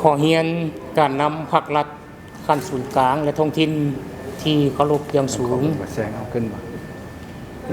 ຂໍຮຽນການນຳພັກລັດຂັ້ນສູນກາງ ແລະ ທ້ອງຖິ່ນທີ່ເຄົາລົບຢ່າງສູງ, ແຊງເອົາຂຶ້ນມາ.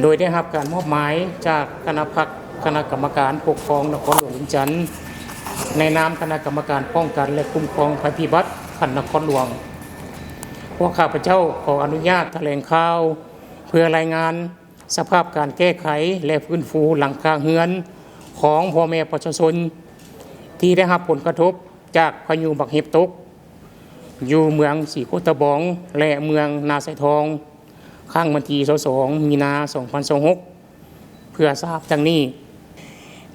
ໂດຍໄດ້ຮັບການມອບໝາຍຈາກຄະນະພັກຄະນະກຳມະການປົກຄອງນະຄອນຫຼວງວຽງຈັນ ໃນນາມຄະນະກຳມະການປ້ອງກັນ ແລະ ຄຸ້ມຄອງໄພພິບັດຂັ້ນນະຄອນຫຼວງ. ພວກຂ້າພະເຈົ້າຂໍອະນຸຍາດຖະແຫຼງຂ່າວ ເພື່ອລາຍງານສະພາບການແກ້ໄຂ ແລະ ຟື້ນຟູຫຼັງຄາເຮືອນຂອງພໍ່ແມ່ປະຊາຊົນທີ່ໄດ້ຮັບຜົນກະທົບຈາກພາຍຸບັກເຫັບຕົກ ຢູ່ເມືອງສີໂຄດຕະບອງ ແລະ ເມືອງນາຊາຍທອງ ຄັ້ງວັນທີຊາວສອງ ມີນາ ສອງພັນຊາວຫົກ ເພື່ອຊາບດັ່ງນີ້.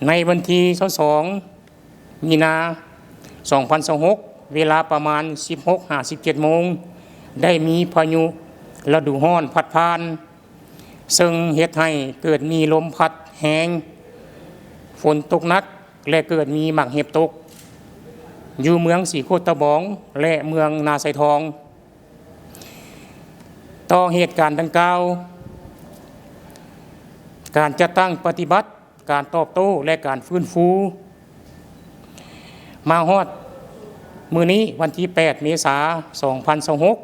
ໃນວັນທີຊາວສອງ ມີນາ ສອງພັນຊາວຫົກ ເວລາປະມານ ສິບຫົກ ຫາ ສິບເຈັດໂມງ ໄດ້ມີພາຍຸລະດູຮ້ອນພັດຜ່ານ ເຊິ່ງເຮັດໃຫ້ເກີດມີລົມພັດແຮງ, ຝົນຕົກໜັກ ແລະ ເກີດມີໝາກເຫັບຕົກ ຢູ່ເມືອງສີໂຄດຕະບອງ ແລະ ເມືອງນາຊາຍທອງ. ຕໍ່ເຫດການດັ່ງກ່າວ, ການຈັດຕັ້ງປະຕິບັດ ການຕອບໂຕ້ ແລະ ການຟື້ນຟູ ມາຮອດມື້ນີ້ ວັນທີແປດ ເມສາ ສອງພັນຊາວຫົກ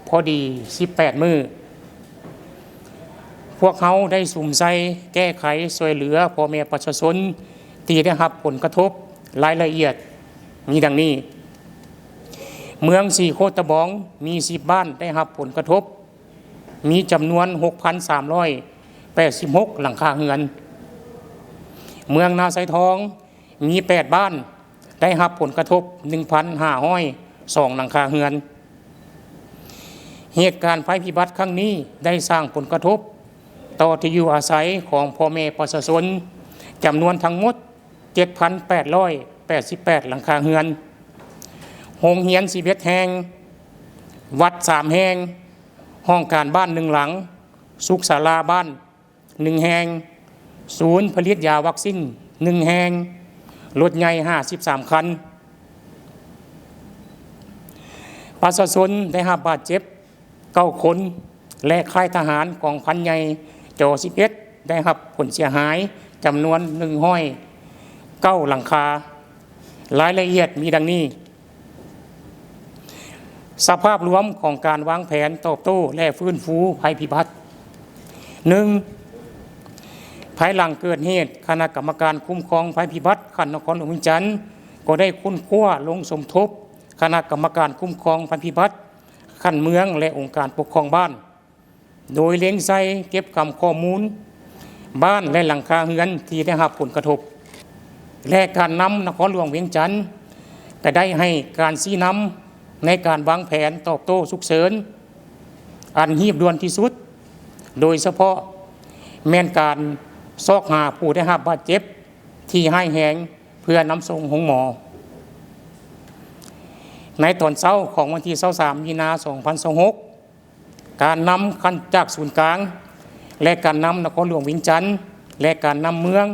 ພໍດີສິບແປດມື້, ພວກເຮົາໄດ້ສຸມໃສ່ແກ້ໄຂຊ່ວຍເຫຼືອພໍ່ແມ່ປະຊາຊົນທີ່ໄດ້ຮັບຜົນກະທົບ. ລາຍລະອຽດມີດັ່ງນີ້: ເມືອງສີໂຄດຕະບອງມີສິບບ້ານໄດ້ຮັບຜົນກະທົບ, ມີຈຳນວນຫົກພັນສາມຮ້ອຍແປດສິບຫົກຫຼັງຄາເຮືອນ. ເມືອງນາຊາຍທອງມີແປດບ້ານໄດ້ຮັບຜົນກະທົບ ໜຶ່ງພັນຫ້າຮ້ອຍສອງຫຼັງຄາເຮືອນ. ເຫດການໄພພິບັດຄັ້ງນີ້ໄດ້ສ້າງຜົນກະທົບຕໍ່ທີ່ຢູ່ອາໄສຂອງພໍ່ແມ່ປະຊາຊົນ ຈຳນວນທັງໝົດ ເຈັດພັນແປດຮ້ອຍແປດສິບແປດຫຼັງຄາເຮືອນ. ໂຮງຮຽນສິບເອັດແຫ່ງ, ວັດສາມແຫ່ງ, ຫ້ອງການບ້ານໜຶ່ງຫຼັງ, ສຸກສາລາບ້ານໜຶ່ງແຫ່ງ, ສູນຜະລິດຢາວັກຊິນໜຶ່ງແຫ່ງ, ລົດໃຫຍ່ຫ້າສິບສາມຄັນ. ປະຊາຊົນໄດ້ຮັບບາດເຈັບເກົ້າຄົນ ແລະ ຄ້າຍທະຫານກອງພັນໃຫຍ່ ຈອສິບເອັດ ໄດ້ຮັບຜົນເສຍຫາຍຈຳນວນໜຶ່ງຮ້ອຍເກົ້າຫຼັງຄາ. ລາຍລະອຽດມີດັ່ງນີ້: ສະພາບລວມຂອງການວາງແຜນຕອບໂຕ້ ແລະ ຟື້ນຟູໄພພິບັດ. ໜຶ່ງ, ພາຍຫຼັງເກີດເຫດ, ຄະນະກຳມະການຄຸ້ມຄອງໄພພິບັດຂັ້ນນະຄອນຫຼວງວຽງຈັນ ກໍໄດ້ຄົ້ນຄວ້າລົງສົມທົບຄະນະກຳມະການຄຸ້ມຄອງໄພພິບັດຂັ້ນເມືອງ ແລະ ອົງການປົກຄອງບ້ານ ໂດຍເລັງໃສ່ເກັບກຳຂໍ້ມູນບ້ານ ແລະ ຫຼັງຄາເຮືອນທີ່ໄດ້ຮັບຜົນກະທົບ ແລະ ການນຳນະຄອນຫຼວງວຽງຈັນກະໄດ້ໃຫ້ການຊີ້ນຳໃນການວາງແຜນຕອບໂຕ້ສຸກເສີນອັນຮີບດ່ວນທີ່ສຸດ, ໂດຍສະເພາະແມ່ນການຊອກຫາຜູ້ໄດ້ຮັບບາດເຈັບທີ່ຮ້າຍແຮງ ເພື່ອນຳສົ່ງໂຮງໝໍ. ໃນຕອນເຊົ້າຂອງວັນທີຊາວສາມ ມີນາ ສອງພັນຊາວຫົກ, ການນຳຂັ້ນຈາກສູນກາງ ແລະ ການນຳນະຄອນຫຼວງວຽງຈັນ ແລະ ການນຳເມືອງ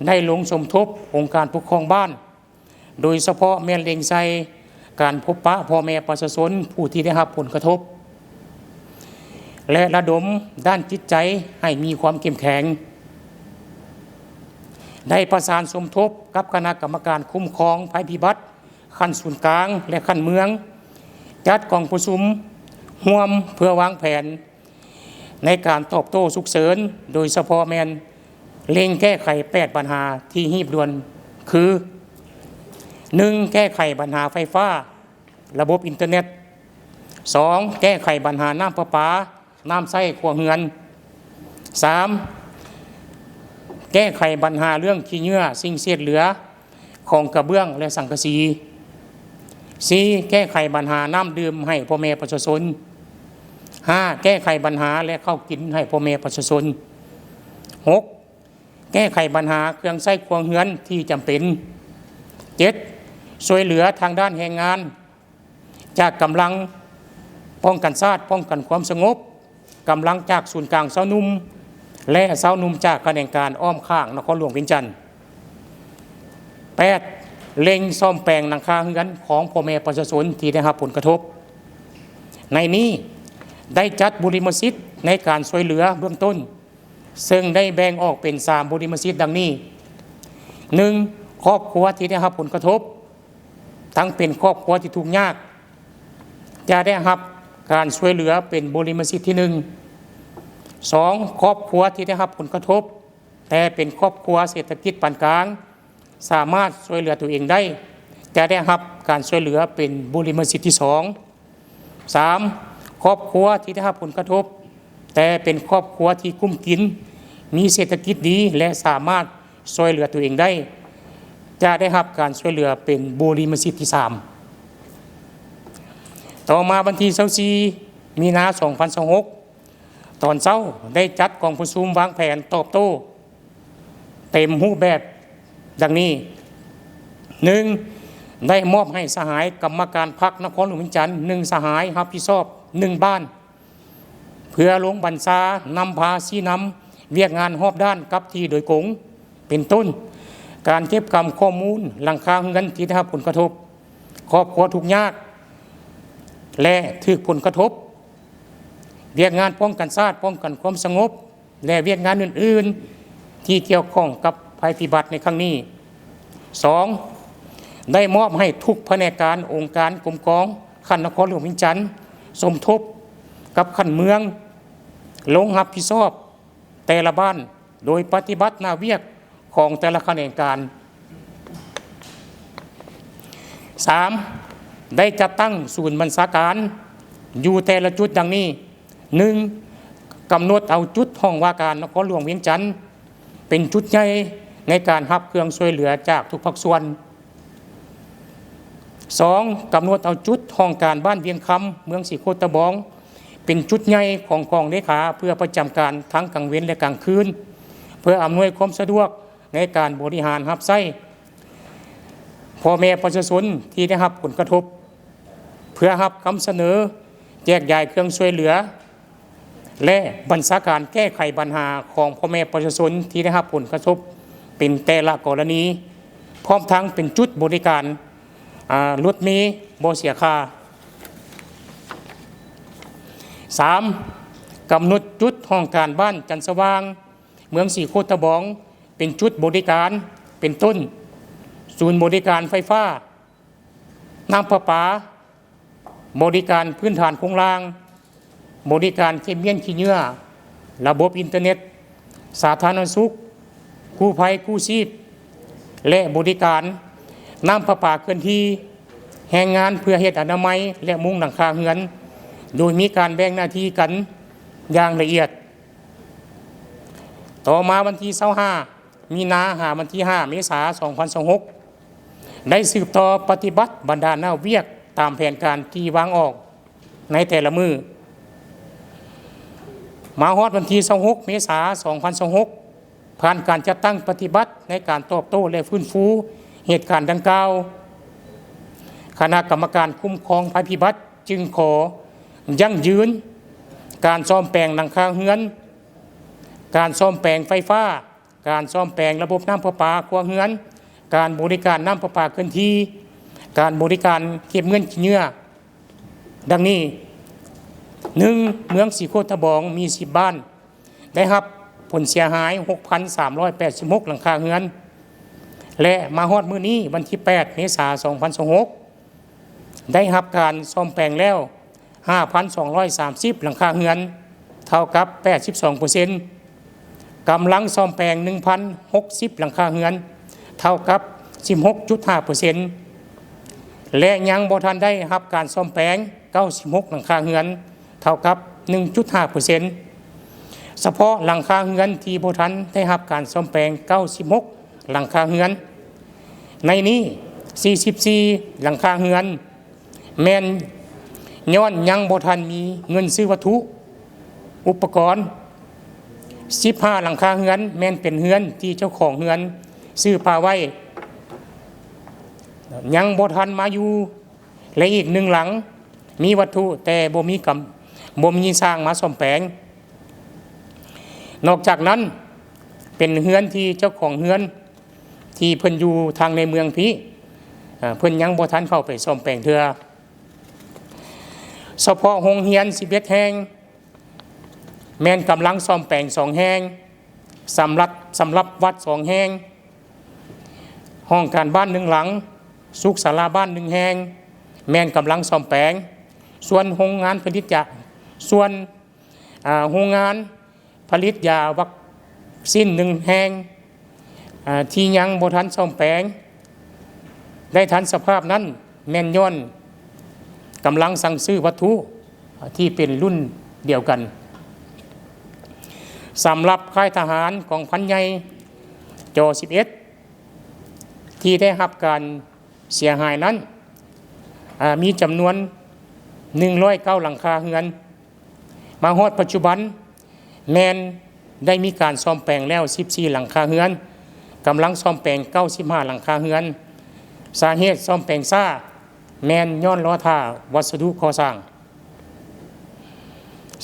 ໄດ້ລົງສົມທົບອົງການປົກຄອງບ້ານ, ໂດຍສະເພາະແມ່ນເລັງໃສ່ການພົບປະພໍ່ແມ່ປະຊາຊົນຜູ້ທີ່ໄດ້ຮັບຜົນກະທົບ ແລະ ລະດົມດ້ານຈິດໃຈໃຫ້ມີຄວາມເຂັ້ມແຂງ. ໄດ້ປະສານສົມທົບກັບຄະນະກຳມະການຄຸ້ມຄອງໄພພິບັດ ຂັ້ນສູນກາງ ແລະ ຂັ້ນເມືອງ ຈັດກອງປະຊຸມຮ່ວມເພື່ອວາງແຜນໃນການຕອບໂຕ້ສຸກເສີນ, ໂດຍສະເພາະແມ່ນເລັ່ງແກ້ໄຂແປດບັນຫາທີ່ຮີບດ່ວນ ຄື: ໜຶ່ງ, ແກ້ໄຂບັນຫາໄຟຟ້າ, ລະບົບອິນເຕີເນັດ. ສອງ, ແກ້ໄຂບັນຫານ້ຳປະປາ, ນ້ຳໃຊ້ຄົວເຮືອນ. ສາມ, ແກ້ໄຂບັນຫາເລື່ອງຂີ້ເຫຍື້ອ, ສິ່ງເສດເຫຼືອຂອງກະເບື້ອງ ແລະ ສັງກະສີ. ສີ່, ແກ້ໄຂບັນຫານ້ຳດື່ມໃຫ້ພໍ່ແມ່ປະຊາຊົນ. ຫ້າ, ແກ້ໄຂບັນຫາ ແລະ ເຂົ້າກິນໃຫ້ພໍ່ແມ່ປະຊາຊົນ. ຫົກ, ແກ້ໄຂບັນຫາເຄື່ອງໃຊ້ຄົວເຮືອນທີ່ຈຳເປັນ. ເຈັດ, ຊ່ວຍເຫຼືອທາງດ້ານແຮງງານ ຈາກກຳລັງປ້ອງກັນຊາດ, ປ້ອງກັນຄວາມສະຫງົບ, ກຳລັງຈາກສູນກາງຊາວໜຸ່ມ ແລະ ຊາວໜຸ່ມຈາກຂະແໜງການອ້ອມຂ້າງນະຄອນຫຼວງວຽງຈັນ. ແປດ, ເລັ່ງສ້ອມແປງຫຼັງຄາເຮືອນຂອງພໍ່ແມ່ປະຊາຊົນທີ່ໄດ້ຮັບຜົນກະທົບ. ໃນນີ້ໄດ້ຈັດບຸລິມະສິດໃນການຊ່ວຍເຫຼືອເບື້ອງຕົ້ນ ເຊິ່ງໄດ້ແບ່ງອອກເປັນສາມບຸລິມະສິດດັ່ງນີ້: ໜຶ່ງ, ຄອບຄົວທີ່ໄດ້ຮັບຜົນກະທົບ. ທັງເປັນຄອບຄົວທີ່ທຸກຍາກ ຈະໄດ້ຮັບການຊ່ວຍເຫຼືອເປັນບູລິມະສິດທີໜຶ່ງ. ສອງ, ຄອບຄົວທີ່ໄດ້ຮັບຜົນກະທົບ ແຕ່ເປັນຄອບຄົວເສດຖະກິດປານກາງ ສາມາດຊ່ວຍເຫຼືອຕົວເອງໄດ້ ຈະໄດ້ຮັບການຊ່ວຍເຫຼືອເປັນບູລິມະສິດທີສອງ. ສາມ, ຄອບຄົວທີ່ໄດ້ຮັບຜົນກະທົບ ແຕ່ເປັນຄອບຄົວທີ່ກຸ້ມກິນ ມີເສດຖະກິດດີ ແລະ ສາມາດຊ່ວຍເຫຼືອຕົວເອງໄດ້ ຈະໄດ້ຮັບການຊ່ວຍເຫຼືອເປັນບູລິມະສິດທີສາມ. ຕໍ່ມາວັນທີຊາວສີ່ ມີນາ ສອງພັນຊາວຫົກ ຕອນເຊົ້າໄດ້ຈັດກອງປະຊຸມວາງແຜນຕອບໂຕ້ເຕັມຮູບແບບດັ່ງນີ້: ໜຶ່ງ, ໄດ້ມອບໃຫ້ສະຫາຍກຳມະການພັກນະຄອນຫຼວງວຽງຈັນ ໜຶ່ງສະຫາຍ ຮັບຜິດຊອບໜຶ່ງບ້ານ ເພື່ອລົງບັນຊານຳພາຊີ້ນຳວຽກງານຮອບດ້ານກັບທີ່ໂດຍກົງ ເປັນຕົ້ນ ການເກັບກຳຂໍ້ມູນຫຼັງຄາເຮືອນທີ່ໄດ້ຮັບຜົນກະທົບ, ຄອບຄົວທຸກຍາກ ແລະ ຖືກຜົນກະທົບ, ວຽກງານປ້ອງກັນຊາດ, ປ້ອງກັນຄວາມສະຫງົບ ແລະ ວຽກງານອື່ນໆ ທີ່ກ່ຽວຂ້ອງກັບໄພພິບັດໃນຄັ້ງນີ້. ສອງ, ໄດ້ມອບໃຫ້ທຸກພະແນກການ, ອົງການ, ກົມກອງຂັ້ນນະຄອນຫຼວງວຽງຈັນ ສົມທົບກັບຂັ້ນເມືອງ ລົງຮັບຜິດຊອບແຕ່ລະບ້ານ ໂດຍປະຕິບັດໜ້າວຽກຂອງແຕ່ລະຂະແໜງການ. ສາມ, ໄດ້ຈັດຕັ້ງສູນບັນຊາການຢູ່ແຕ່ລະຈຸດດັ່ງນີ້: ໜຶ່ງ, ກຳນົດເອົາຈຸດຫ້ອງວ່າການນະຄອນຫຼວງວຽງຈັນ ເປັນຈຸດໃຫຍ່ໃນການຮັບເຄື່ອງຊ່ວຍເຫຼືອຈາກທຸກພາກສ່ວນ. ສອງ, ກຳນົດເອົາຈຸດຫ້ອງການບ້ານວຽງຄຳ ເມືອງສີໂຄດຕະບອງ ເປັນຈຸດໃຫຍ່ຂອງກອງເລຂາ ເພື່ອປະຈຳການທັງກາງເວັນ ແລະ ກາງຄືນ ເພື່ອອຳນວຍຄວາມສະດວກໃນການບໍລິຫານຮັບໃຊ້ພໍ່ແມ່ປະຊາຊົນທີ່ໄດ້ຮັບຜົນກະທົບ ເພື່ອຮັບຄຳສະເໜີແຈກຢາຍເຄື່ອງຊ່ວຍເຫຼືອ ແລະ ບັນຊາການແກ້ໄຂບັນຫາຂອງພໍ່ແມ່ປະຊາຊົນທີ່ໄດ້ຮັບຜົນກະທົບເປັນແຕ່ລະກໍລະນີ, ພ້ອມທັງເປັນຈຸດບໍລິການ ອາ, ລົດເມບໍ່ເສຍຄ່າ. ສາມ, ກຳນົດຈຸດຫ້ອງການບ້ານຈັນສະຫວ່າງ ເມືອງສີໂຄດຕະບອງ ເປັນຈຸດບໍລິການ ເປັນຕົ້ນ ສູນບໍລິການໄຟຟ້າ, ນ້ຳປະປາ, ບໍລິການພື້ນຖານໂຄງລ່າງ, ບໍລິການເກັບມ້ຽນຂີ້ເຫຍື້ອ, ລະບົບອິນເຕີເນັດ, ສາທາລະນະສຸກ, ກູ້ໄພກູ້ຊີບ ແລະ ບໍລິການນ້ຳປະປາເຄື່ອນທີ່, ແຮງງານເພື່ອເຮັດອະນາໄມ ແລະ ມຸງຫຼັງຄາເຮືອນ ໂດຍມີການແບ່ງໜ້າທີ່ກັນຢ່າງລະອຽດ. ຕໍ່ມາວັນທີຊາວຫ້າ ມີນາ ຫາວັນທີຫ້າ ເມສາ ສອງພັນຊາວຫົກ ໄດ້ສືບຕໍ່ປະຕິບັດບັນດາໜ້າວຽກຕາມແຜນການທີ່ວາງອອກໃນແຕ່ລະມື້. ມາຮອດວັນທີຊາວຫົກ ເມສາ ສອງພັນຊາວຫົກ ຜ່ານການຈັດຕັ້ງປະຕິບັດໃນການຕອບໂຕ້ ແລະ ຟື້ນຟູເຫດການດັ່ງກ່າວ, ຄະນະກຳມະການຄຸ້ມຄອງໄພພິບັດຈຶ່ງຂໍຢັ້ງຢືນການສ້ອມແປງຫຼັງຄາເຮືອນ, ການສ້ອມແປງໄຟຟ້າ, ການສ້ອມແປງລະບົບນ້ຳປະປາຄົວເຮືອນ, ການບໍລິການນ້ຳປະປາເຄື່ອນທີ່, ການບໍລິການເກັບມ້ຽນຂີ້ເຫຍື້ອ ດັ່ງນີ້: ໜຶ່ງ, ເມືອງສີໂຄດຕະບອງມີສິບບ້ານ ໄດ້ຮັບຜົນເສຍຫາຍຫົກພັນສາມຮ້ອຍແປດສິບຫົກຫຼັງຄາເຮືອນ ແລະ ມາຮອດມື້ນີ້ ວັນທີແປດ ເມສາ ສອງພັນຊາວຫົກ ໄດ້ຮັບການສ້ອມແປງແລ້ວ ຫ້າພັນສອງຮ້ອຍສາມສິບຫຼັງຄາເຮືອນ ເທົ່າກັບແປດສິບສອງເປີເຊັນ, ກຳລັງສ້ອມແປງໜຶ່ງພັນຫົກສິບຫຼັງຄາເຮືອນ ເທົ່າກັບສິບຫົກຈຸດຫ້າເປີເຊັນ ແລະ ຍັງບໍ່ທັນໄດ້ຮັບການສ້ອມແປງເກົ້າສິບຫົກຫຼັງຄາເຮືອນ ເທົ່າກັບໜຶ່ງຈຸດຫ້າເປີເຊັນ. ສະເພາະຫຼັງຄາເຮືອນທີ່ບໍ່ທັນໄດ້ຮັບການສ້ອມແປງເກົ້າສິບຫົກຫຼັງຄາເຮືອນ, ໃນນີ້ສີ່ສິບສີ່ຫຼັງຄາເຮືອນ ແມ່ນຍ້ອນຍັງບໍ່ທັນມີເງິນຊື້ວັດຖຸ ອຸປະກອນ. ສິບຫ້າຫຼັງຄາເຮືອນແມ່ນເປັນເຮືອນທີ່ເຈົ້າຂອງເຮືອນຊື້ປະໄວ້ ຍັງບໍ່ທັນມາຢູ່ ແລະ ອີກໜຶ່ງຫຼັງມີວັດຖຸແຕ່ບໍ່ມີກຳ ບໍ່ມີຊ່າງມາສ້ອມແປງ. ນອກຈາກນັ້ນ ເປັນເຮືອນທີ່ເຈົ້າຂອງເຮືອນທີ່ເພິ່ນຢູ່ທາງໃນເມືອງພີ້ ເພິ່ນຍັງບໍ່ທັນເຂົ້າໄປສ້ອມແປງເທື່ອ. ສະເພາະໂຮງຮຽນສິບເອັດແຫ່ງ ແມ່ນກຳລັງສ້ອມແປງສອງແຫ່ງ, ສຳລັບ ສຳລັບວັດສອງແຫ່ງ, ຫ້ອງການບ້ານໜຶ່ງຫຼັງ, ສຸກສາລາບ້ານໜຶ່ງແຫ່ງ ແມ່ນກຳລັງສ້ອມແປງ, ສ່ວນໂຮງງານຜະລິດຢາ, ສ່ວນ ອາ ໂຮງງານຜະລິດຢາວັກຊິນໜຶ່ງແຫ່ງ ອາ ທີ່ຍັງບໍ່ທັນສ້ອມແປງໄດ້ທັນສະພາບນັ້ນ ແມ່ນຍ້ອນກຳລັງສັ່ງຊື້ວັດຖຸທີ່ເປັນລຸ້ນດຽວກັນ. ສຳລັບຄ້າຍທະຫານກອງພັນໃຫຍ່ ຈອ ສິບເອັດ ທີ່ໄດ້ຮັບການເສຍຫາຍນັ້ນ ອາ ມີຈຳນວນ ໜຶ່ງຮ້ອຍເກົ້າ ຫຼັງຄາເຮືອນ. ມາຮອດປັດຈຸບັນ ແມ່ນໄດ້ມີການສ້ອມແປງແລ້ວ ສິບສີ່ ຫຼັງຄາເຮືອນ, ກຳລັງສ້ອມແປງ ເກົ້າສິບຫ້າ ຫຼັງຄາເຮືອນ. ສາເຫດສ້ອມແປງຊ້າ ແມ່ນຍ້ອນລໍຖ້າວັດສະດຸກໍ່ສ້າງ.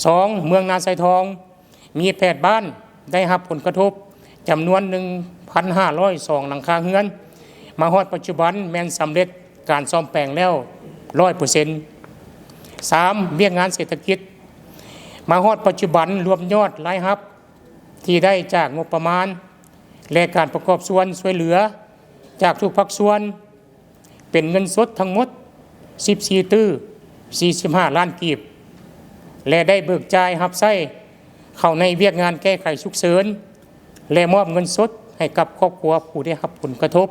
ສອງ, ເມືອງນາຊາຍທອງ ມີແປດບ້ານໄດ້ຮັບຜົນກະທົບ ຈຳນວນ ໜຶ່ງພັນຫ້າຮ້ອຍສອງ ຫຼັງຄາເຮືອນ. ມາຮອດປັດຈຸບັນແມ່ນສຳເລັດການສ້ອມແປງແລ້ວ ຮ້ອຍເປີເຊັນ. ສາມ, ວຽກງານເສດຖະກິດ. ມາຮອດປັດຈຸບັນ ລວມຍອດລາຍຮັບທີ່ໄດ້ຈາກງົບປະມານ ແລະ ການປະກອບສ່ວນຊ່ວຍເຫຼືອຈາກທຸກພາກສ່ວນ ເປັນເງິນສົດທັງໝົດ ສິບສີ່ຕື້ ສີ່ສິບຫ້າລ້ານກີບ ແລະ ໄດ້ເບີກຈ່າຍຮັບໃຊ້ເຂົ້າໃນວຽກງານແກ້ໄຂສຸກເສີນ ແລະ ມອບເງິນສົດໃຫ້ກັບຄອບຄົວຜູ້ໄດ້ຮັບຜົນກະທົບ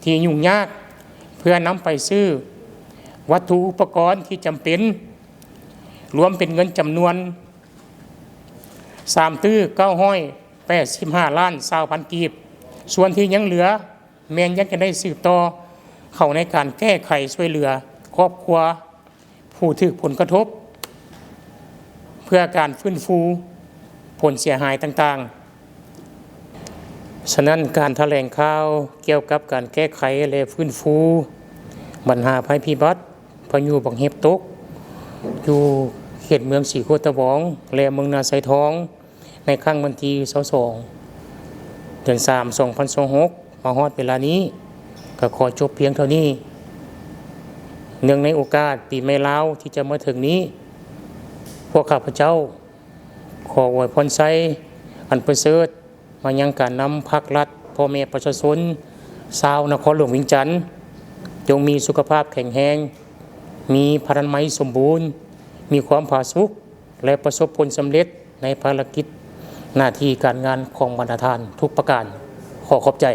ທີ່ຫຍຸ້ງຍາກ ເພື່ອນຳໄປຊື້ວັດຖຸອຸປະກອນທີ່ຈຳເປັນ ລວມເປັນເງິນຈຳນວນ ສາມຕື້ ເກົ້າຮ້ອຍແປດສິບຫ້າລ້ານຊາວພັນກີບ. ສ່ວນທີ່ຍັງເຫຼືອ ແມ່ນຍັງຈະໄດ້ສືບຕໍ່ເຂົ້າໃນການແກ້ໄຂຊ່ວຍເຫຼືອຄອບຄົວຜູ້ຖືກຜົນກະທົບ ເພື່ອການຟື້ນຟູຜົນເສຍຫາຍຕ່າງໆ. ສະນັ້ນ, ການຖະແຫຼງຂ່າວກ່ຽວກັບການແກ້ໄຂ ແລະ ຟື້ນຟູບັນຫາໄພພິບັດພາຍຸບັກເຫັບຕົກ ຢູ່ເຂດເມືອງສີໂຄດຕະບອງ ແລະ ເມືອງນາຊາຍທອງ ໃນຄັ້ງວັນທີຊາວສອງ ເດືອນສາມ ສອງພັນຊາວຫົກ ມາຮອດເວລານີ້ ກໍຂໍຈົບພຽງເທົ່ານີ້. ເນື່ອງໃນໂອກາດປີໃໝ່ລາວທີ່ຈະມາເຖິງນີ້, ພວກຂ້າພະເຈົ້າຂໍອວຍພອນໄຊອັນປະເສີດມາຍັງການນຳພັກລັດ, ພໍ່ແມ່ປະຊາຊົນຊາວນະຄອນຫຼວງວຽງຈັນ ຈົ່ງມີສຸຂະພາບແຂງແຮງ, ມີພະລານາໄມສົມບູນ, ມີຄວາມຜາສຸກ ແລະ ປະສົບຜົນສຳເລັດໃນພາລະກິດໜ້າທີ່ການງານຂອງບັນດາທ່ານທຸກປະການ. ຂໍຂອບໃຈ.